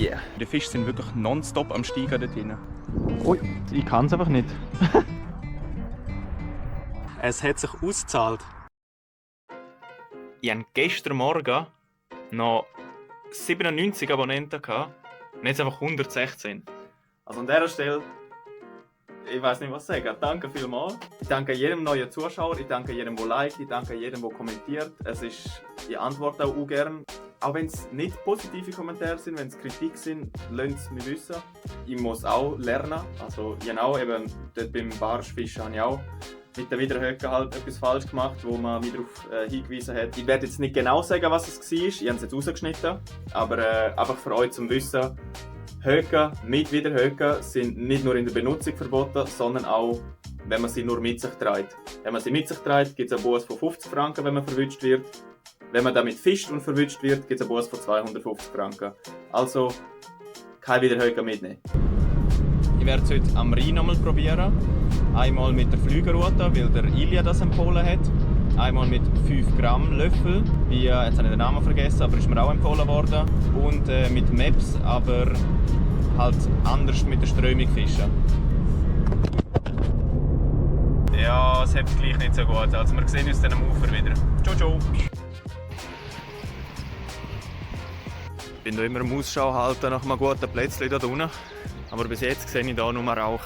yeah. Die Fische sind wirklich nonstop am Steigen dort drin. Ui, ich kann es einfach nicht. Es hat sich ausgezahlt. Ich hatte gestern Morgen noch 97 Abonnenten und jetzt einfach 116. Also an dieser Stelle, ich weiß nicht was sagen. Danke vielmals. Ich danke jedem neuen Zuschauer, ich danke jedem, der liked, ich danke jedem, der kommentiert. Ich antworte auch gern. Auch wenn es nicht positive Kommentare sind, wenn es Kritik sind, lasst es mich wissen. Ich muss auch lernen. Also genau, eben dort beim Barschfischen habe ich auch mit der Wiederhöcke halt etwas falsch gemacht, wo man mich darauf hingewiesen hat. Ich werde jetzt nicht genau sagen, was es war. Ich habe es jetzt rausgeschnitten. Aber einfach für euch zum Wissen, Höcke mit Wiederhöcke sind nicht nur in der Benutzung verboten, sondern auch, wenn man sie nur mit sich trägt. Wenn man sie mit sich trägt, gibt es einen Buß von 50 Franken, wenn man verwünscht wird. Wenn man damit fischt und verwünscht wird, gibt es einen Buß von 250 Franken. Also, kein Wiederhöcke mitnehmen. Ich werde es heute am Rhein nochmal probieren. Einmal mit der Flügerrute, weil der Ilja das empfohlen hat. Einmal mit 5 Gramm Löffel, wie, jetzt habe ich den Namen vergessen, aber ist mir auch empfohlen worden. Und mit Maps, aber halt anders mit der Strömung fischen. Ja, es hebt gleich nicht so gut. Also wir sehen uns dann am Ufer wieder. Ciao, ciao! Ich bin hier immer am Ausschau halten nach einem guten Plätzchen hier unten. Aber bis jetzt sehe ich hier nur Rauch.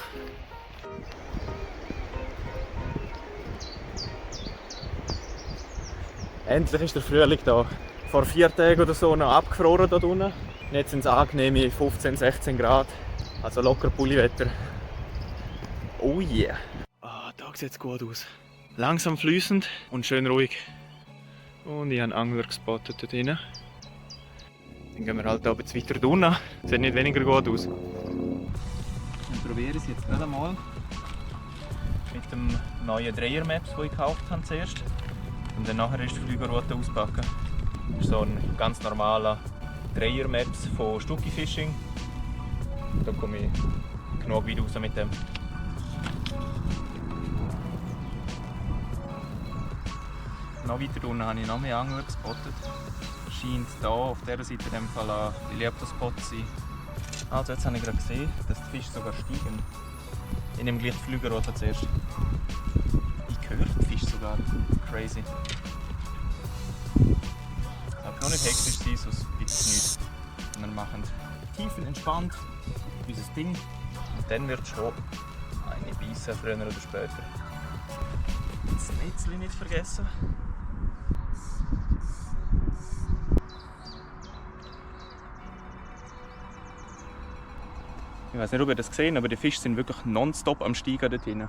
Endlich ist der Frühling da. Vor 4 Tagen oder so noch abgefroren hier unten. Jetzt sind es angenehme 15, 16 Grad. Also locker Pulliwetter. Oh yeah! Ah, da sieht es gut aus. Langsam fließend und schön ruhig. Und ich habe einen Angler gespottet dort drin. Dann gehen wir halt ein bisschen weiter unten. Sieht nicht weniger gut aus. Dann probiere ich es jetzt gerade einmal. Mit dem neuen Dreher-Maps, den ich gekauft habe zuerst. Und dann nachher ist die Flügerrute auspacken. Das ist so ein ganz normaler Dreher-Maps von Stucki Fishing. Da komme ich genug weit raus mit dem. Noch weiter unten habe ich noch mehr Angler gespottet. Scheint hier auf dieser Seite in dem Fall ein beliebter Spot zu sein. Also jetzt habe ich gerade gesehen, dass die Fische sogar steigen. Ich nehme gleich die Flügerrute zuerst. Ich höre die Fische sogar. Crazy. Es darf noch nicht hektisch sein, sonst gibt es nichts. Wir machen tiefenentspannt unser Ding und dann wird es schon eine beißen, früher oder später. Das Netzchen nicht vergessen. Ich weiß nicht, ob ihr das gesehen habt, aber die Fische sind wirklich nonstop am Steigen dort drin.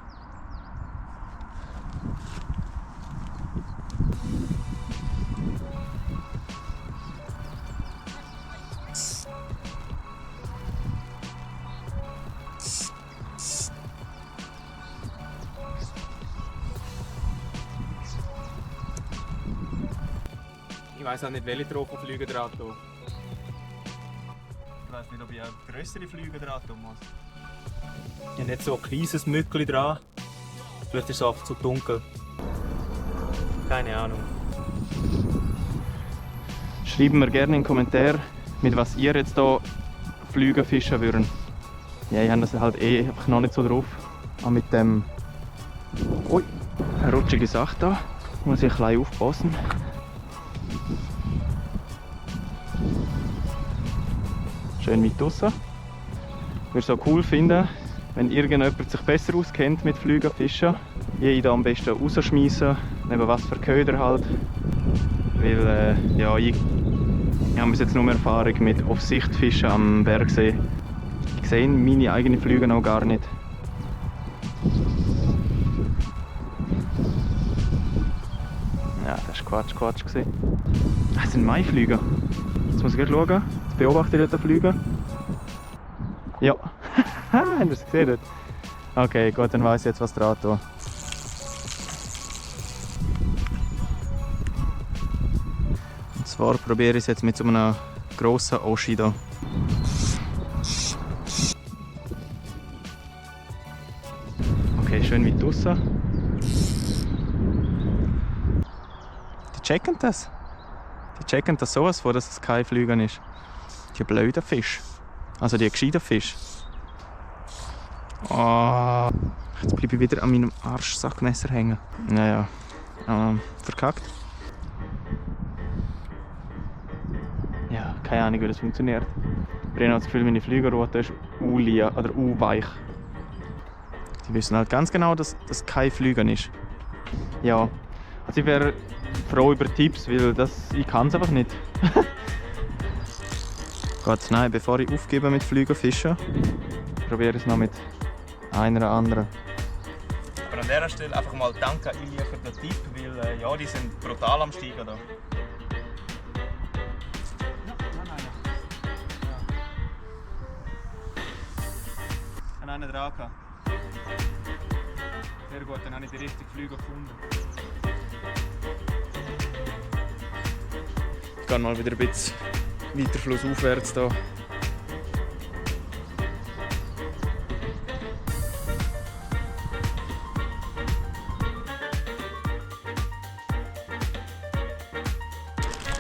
Ich weiß auch nicht, welche Tropenflüge dran tun. Ich weiß nicht, ob ich auch grössere Flüge dran tun muss. Ich habe nicht so ein kleines Mückeli dran. Vielleicht ist es einfach zu dunkel. Keine Ahnung. Schreibt mir gerne in den Kommentaren, mit was ihr jetzt hier Flüge fischen würdet. Ja, ich habe das halt einfach noch nicht so drauf. Aber mit dem... Ui, eine rutschige Sache da. Muss ich ein bisschen aufpassen. Schön weit draussen. Ich würde es auch cool finden, wenn irgendjemand sich besser auskennt mit Flügen fischen. Jeder am besten rausschmeißen, neben was für Köder halt. Weil ja, ich habe bis jetzt nur Erfahrung mit auf Sicht fischen am Bergsee. Ich sehe meine eigenen Flüge noch gar nicht. Ja, das war Quatsch gewesen. Das sind Maiflüge. Jetzt muss ich gleich schauen. Jetzt beobachte ich den Flüge. Ja. Habt ihr es gesehen? Okay, gut, dann weiss ich jetzt, was dran tut. Und zwar probiere ich es jetzt mit so einem grossen Oschi hier. Okay, schön weit draussen. Die checken das. Die checken das sowas vor, dass es kein Flügen ist. Die blöden Fisch. Also die gescheiten Fisch. Oh, jetzt bleibe ich wieder an meinem Arschsackmesser hängen. Naja, verkackt. Ja, keine Ahnung, wie das funktioniert. Ich habe das Gefühl, meine Flügelroute ist oder weich. Die wissen halt ganz genau, dass das kein Flügen ist. Ja, also ich wäre froh über Tipps, weil ich kann es einfach nicht. Geht's? Nein, bevor ich aufgebe mit Flügen fischen, probiere ich es noch mit einer anderen. Aber an dieser Stelle einfach mal danke an Ilja für den Tipp, weil ja, die sind brutal am Steigen da. Einen dran gehabt. Sehr gut, dann habe ich die richtigen Flüge gefunden. Ich gehe mal wieder ein bisschen weiter flussaufwärts hier.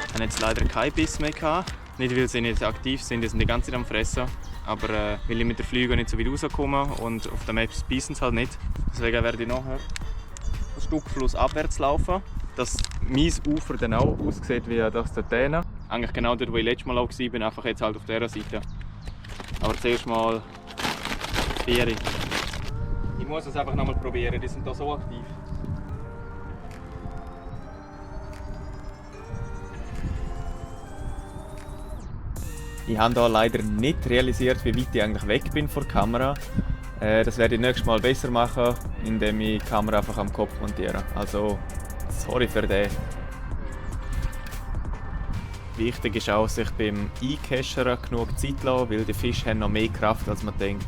Ich habe jetzt leider keinen Biss mehr gehabt. Nicht, weil sie nicht aktiv sind, die sind die ganze Zeit am Fressen. Aber weil ich mit der Flüge nicht so weit rauskomme und auf der Maps beißen sie halt nicht. Deswegen werde ich nachher ein Stück flussabwärts laufen, dass mein Ufer dann auch aussieht wie das dort hinten. Eigentlich genau dort, wo ich letztes Mal auch war, einfach jetzt halt auf dieser Seite. Aber zuerst mal Biere. Ich muss es einfach noch mal probieren, die sind hier so aktiv. Ich habe hier leider nicht realisiert, wie weit ich eigentlich weg bin von der Kamera. Das werde ich nächstes Mal besser machen, indem ich die Kamera einfach am Kopf montiere. Also, sorry für den. Wichtig ist auch, sich beim Einkeschern genug Zeit zu lassen, weil die Fische haben noch mehr Kraft, als man denkt.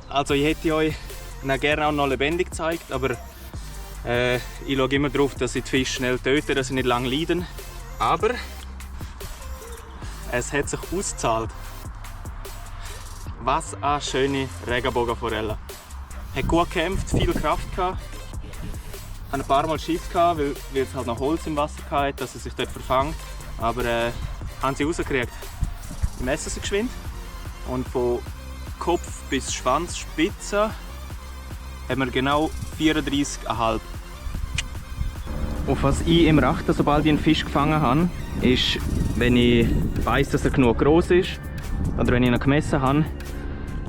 Also, ich hätte euch gerne auch noch lebendig gezeigt, aber ich schaue immer darauf, dass ich die Fische schnell töte, dass sie nicht lange leiden. Aber es hat sich ausgezahlt. Was eine schöne Regenbogenforelle. Hat gut gekämpft, viel Kraft gehabt. Ein paar Mal Schiss gehabt, weil es halt noch Holz im Wasser hatte, dass sie sich dort verfangt. Aber haben sie rausgekriegt. Ich messe sie geschwind. Und von Kopf bis Schwanzspitze haben wir genau 34,5. Auf was ich immer achte, sobald ich einen Fisch gefangen habe, ist, wenn ich weiss, dass er genug groß ist oder wenn ich ihn gemessen habe,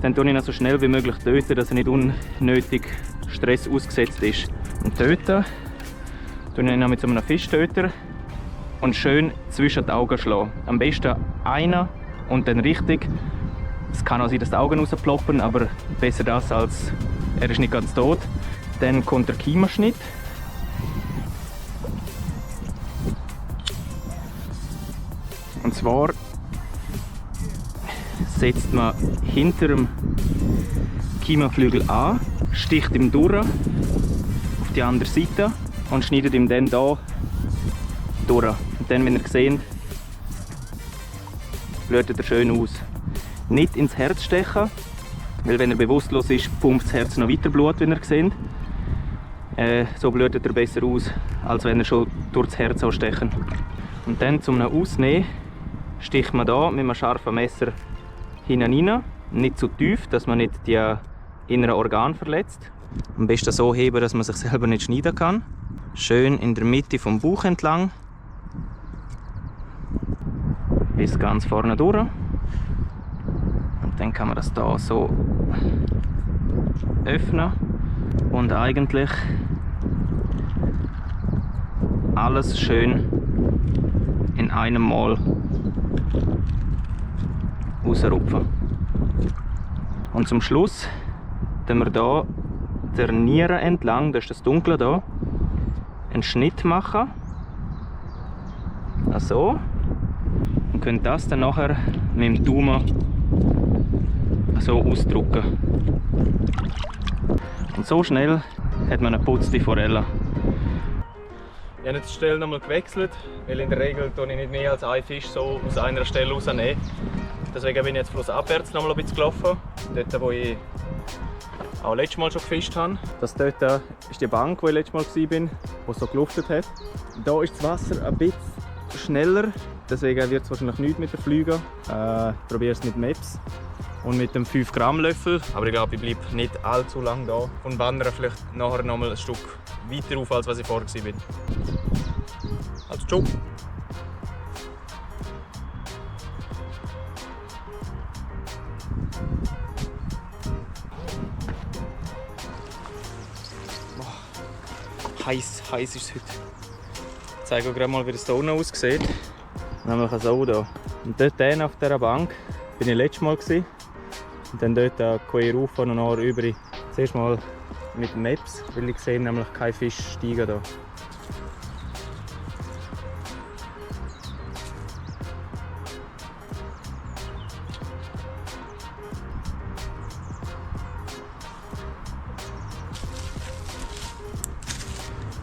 dann töte ich ihn so schnell wie möglich töten, dass er nicht unnötig Stress ausgesetzt ist. Und töten tue ich ihn mit so einem Fischtöter und schön zwischen die Augen schlagen. Am besten einer und dann richtig. Es kann auch sein, dass die Augen rausploppen, aber besser das als er ist nicht ganz tot. Dann kommt der Kiemenschnitt. Und zwar setzt man hinter dem Kiemenflügel an, sticht ihm durch auf die andere Seite und schneidet ihm dann hier durch. Und dann, wenn ihr seht, blutet er schön aus. Nicht ins Herz stechen, weil wenn er bewusstlos ist, pumpt das Herz noch weiter Blut, wie ihr seht. So blutet er besser aus, als wenn er schon durch das Herz stechen. Und dann zum Ausnehmen sticht man hier mit einem scharfen Messer hinein rein. Nicht zu tief, dass man nicht die inneren Organe verletzt. Am besten so heben, dass man sich selber nicht schneiden kann. Schön in der Mitte vom Bauch entlang. Bis ganz vorne durch. Und dann kann man das hier so öffnen. Und eigentlich alles schön in einem Mal rausrupfen. Und zum Schluss tun wir hier der Niere entlang, das ist das Dunkle hier, einen Schnitt machen. So. Und können das dann nachher mit dem Daumen so ausdrücken. Und so schnell hat man eine geputzte Forelle. Ich habe jetzt die Stelle nochmal gewechselt, weil in der Regel tue ich nicht mehr als einen Fisch so aus einer Stelle rausnehmen. Deswegen bin ich jetzt flussabwärts nochmal ein bisschen gelaufen. Dort, wo ich auch letztes Mal schon gefischt habe. Das dort ist die Bank, wo ich letztes Mal war, wo es so geluftet hat. Hier ist das Wasser ein bisschen schneller, deswegen wird es wahrscheinlich nichts mit der Flüge. Ich probiere es mit Maps und mit dem 5 Gramm Löffel. Aber ich glaube, ich bleibe nicht allzu lange da und wandere vielleicht nachher noch mal ein Stück weiter auf, als was ich vorher war. Also ciao! Heiß ist es heute. Ich zeige euch gerade mal, wie das hier unten aussieht. Nämlich so hier. Und dort auf dieser Bank bin ich letztes Mal gewesen. Und dann dort gehe ich rauf und nachher über. Zuerst mal mit Maps, weil ich sehe nämlich keinen Fisch steigen hier.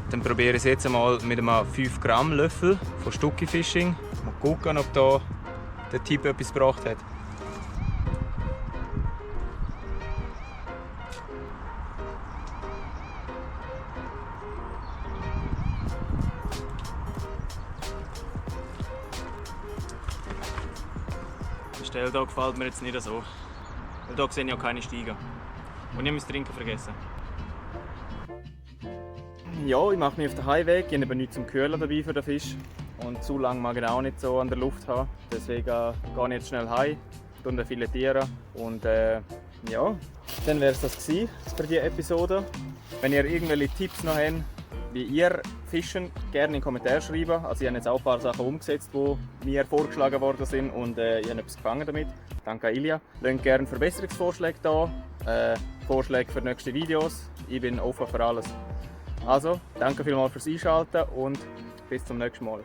Dann probiere ich es jetzt einmal mit einem 5 Gramm Löffel von Stucki Fishing. Mal gucken, ob da der Typ etwas gebracht hat. Die Stelle hier gefällt mir jetzt nicht so. Weil hier sehe ich auch keine Steiger. Und ich habe mein Trinken vergessen. Ja, ich mache mich auf den Heimweg. Ich habe nichts zum Kühlen dabei für den Fisch. Und zu lange mag ich auch nicht so an der Luft haben. Deswegen gehe ich jetzt schnell heim, filetieren und ja, dann wäre es das gewesen für diese Episode. Wenn ihr irgendwelche Tipps noch habt, wie ihr fischen, gerne in den Kommentaren schreiben. Also ich habe jetzt auch ein paar Sachen umgesetzt, die mir vorgeschlagen worden sind und ich habe etwas gefangen damit. Danke Ilja. Lasst gerne Verbesserungsvorschläge da, Vorschläge für nächste Videos. Ich bin offen für alles. Also, danke vielmals fürs Einschalten und bis zum nächsten Mal.